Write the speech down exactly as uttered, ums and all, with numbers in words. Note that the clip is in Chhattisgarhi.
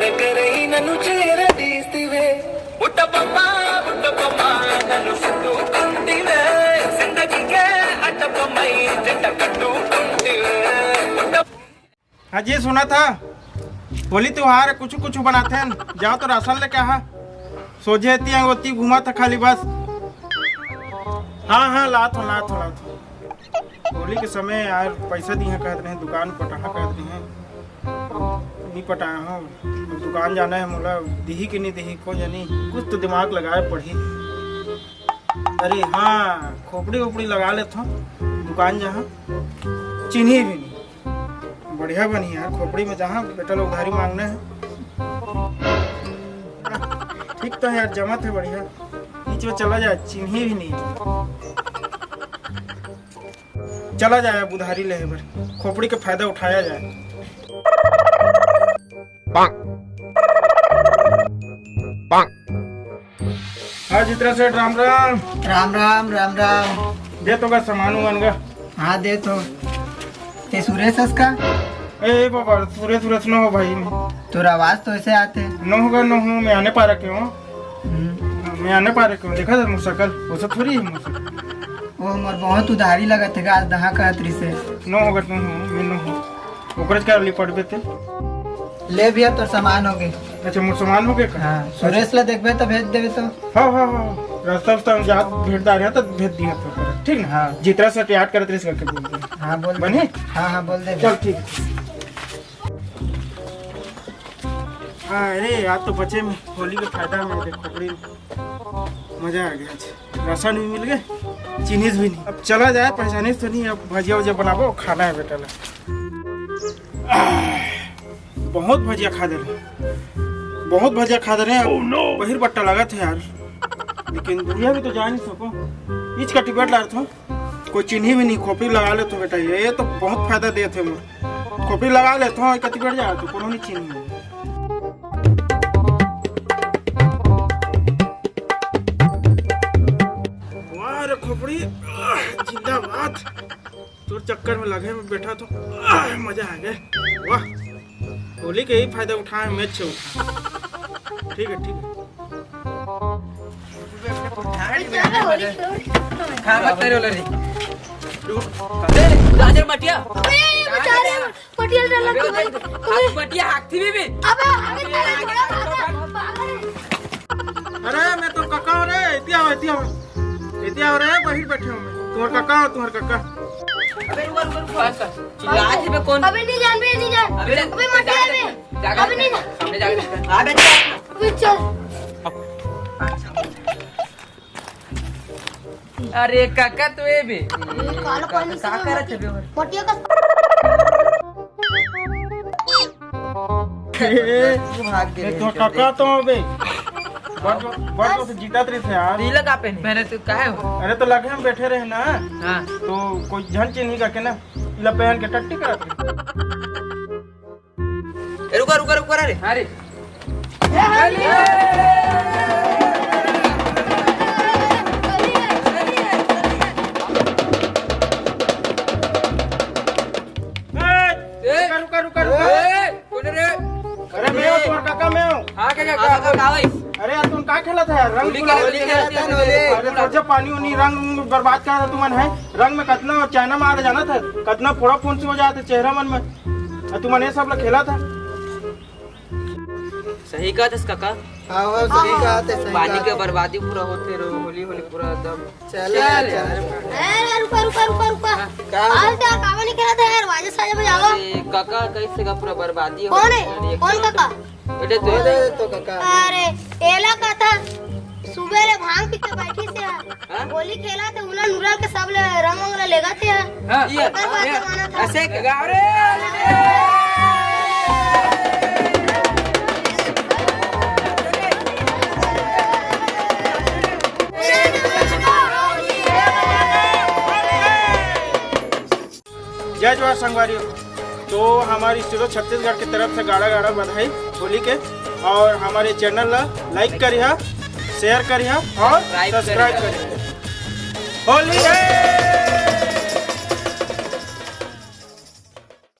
करही ननु चेहरा दीस्तिवे। उठपमा, उठपमा, ननु सुतु कुंतिवे। जिंदगी के अटपमई, जट कटु कुंतिवे। उठप- हाँ जी, सुना था, होली त्योहार कुछ कुछ बनाते हैं, जाओ तो राशन लेके आहा। सोझे एती ओती घूमा था खाली बस। हाँ हाँ, लात हो, लात हो, लात हो। होली के समय यार पैसा दिहा कहत रहे, दुकान पटाहा कहत रहे, नहीं पटाया हूँ। अब दुकान जाना है मोला, दिही कि नहीं दिही, को जानी। कुछ तो दिमाग लगाए पड़ही। अरे हाँ, खोपड़ी वोपड़ी लगा लेत हूँ दुकान जहाँ, चिन्ही भी नहीं। बढ़िया बनी यार, खोपड़ी में जहाँ बेटा लोग उधारी मांगना है। ठीक तो है यार, जमत है बढ़िया। बीच में चला जाए, चिन्ही भी नहीं। चला जाए अब उधारी लेहे बर, खोपड़ी के फायदा उठाया जाए। हाँ जित्रा सेठ, राम राम। राम राम, राम राम। दे तो का सामान उमान का। हाँ, दे तो। ते सुरेश हस का? ए बाबा, सुरेश, सुरेश न हो भाई। तोर आवाज तो ऐसे आते। न होगा, न हो, मैं आने पा रखे हूँ। हम्म। मैं आने पा रखे हूँ, देखा था मोर शकल, वैसा थोड़ी है मोर शकल। वो मोर बहुत उधारी लगत है, आज दहा कहत रही से। न होगा, न हो, मैं न हो। ओकरे का ले पड़बे ते। ले भैया, तोर सामान हो गए। अच्छा, मोर सामान हो गए का? हाँ, सुरेश ला देखबे तो भेज देबे तो। हाँ, हाँ, हाँ, रास्ता उस्ता में जात भेंटदार है तो भेज दिया तो। ठीक ना? हाँ। जित्रा सेठ याद करत रहिस करके बोल दे। हाँ, बोल दे। बनी? हाँ, हाँ, बोल दे। चल, ठीक। हाँ, अरे यार, तो बचे में होली के फायदा में देख, खोपड़ी में मजा आ गया आज। राशन भी मिल गए, चीनीस भी नहीं। अब चला जाए, पहचानीस तो नहीं, अब भजिया वजिया बनाबो, खाना है बेटा ला। बहुत भजिया खा दे रहे, बहुत भजिया खा दे रहे हैं। Oh no! बहिर बट्टा लगा थे यार, लेकिन दुनिया भी तो जा नहीं सको। इच का टिकट ला रहा था, कोई चिन्ही भी नहीं, खोपड़ी लगा ले तो बेटा, ये तो बहुत फायदा दे थे मोर। खोपड़ी लगा ले तो कति बैठ जाए तो कोनो नहीं चिन्ही। वाह रे खोपड़ी, आह, जिंदाबाद। तोर चक्कर में लगे में बैठा तो, आह, मजा आ गया। वाह, होली के ही फायदा उठाए, मैच से उठा। ठीक है, ठीक है। हाँ, मत तेरे वाला रे। ए, राजर मटिया। अबे, बचा ले, पटिया डाल अबे, के भाई। अबे, हाथ मटिया, हाथ थी भी। अबे, अबे, अरे, मैं तो काका हो रे, इतिया हो, इतिया हो। इतिया हो रे, वही बैठे हो मैं। तुम्हार काका हो, तुम्हार काका। अबे, रुका, रुका, रुका। चिल्ला जी बे कौन? अबे, नहीं जान, बे, नहीं जान। अबे, अबे, मटिया जाके बे। जाके अबे, नहीं जान। सामने जाके। अबे, चल। अबे, चल। अरे काका, तो ए बे। ए, काला पानी का से करत मटिया, हबे? मटिया का। ए, तू भाग गे ए, रे, तो काका तो बे। बड़ जोर, बड़ जोर से जीतत रहिस यार। रीला का पहने? मैंने तो कहा है। अरे, तो लगे हम बैठे रहे ना। हाँ। तो कोई झन चिन्ही का के ना, इला पहन के टट्टी करत रहे। ए, रुका, रुका, रुका रे। हाँ रे। ए, ए, रुका, रुका, रुका, रुका। ए, कौन रे? अरे, मैं हूँ, तुम्हारा काका, मैं हूँ। हाँ, काका, हाँ, काका, काका। अरे यार, तुम का खेलत है यार? रंग होली गुलाल खेलत है, होली खेलत है। अरे, सोचा पानी उनी, रंग उंग बर्बाद कर रहा तुमन है। रंग में कतना चाइना मार जाना था, कतना फोड़ा फुंसी हो जाता चेहरा मन में। और तुमन ये सब ला खेला था। सही कहत हस काका। हाँ, हाँ, सही कहत हे, सही पानी कहत के हे। बर्बादी पूरा होथे रो, होली, होली पूरा एकदम। चल, चल चल। यार। ए, रुका, रुका, रुका, रुका। का? आज तो कावा नहीं खेला था यार, वाजा साजा बजावा। अरे, काका, कैसे का पूरा बर्बादी हो कौन है? गया यार, ये कौन खेला काका? तो, बेटे, तू बोले तो काका। अरे, एला का था, सुबह ले भांग पी के बैठी से यार। हाँ? होली खेला थे, उला नुरा के सब ले रंग वंग ले लेगा थे। हाँ। ये, ओकर बात ये, जमाना था। ऐसे क्या? अरे, जय जोहार संगवारी हो। तो हमारे स्टूडियो छत्तीसगढ़ की तरफ से गाड़ा गाड़ा बधाई होली के, और हमारे चैनल ला लाइक करिहा, शेयर करिहा और सब्सक्राइब सब्सक्राइब करिहा। करिहा। होली है।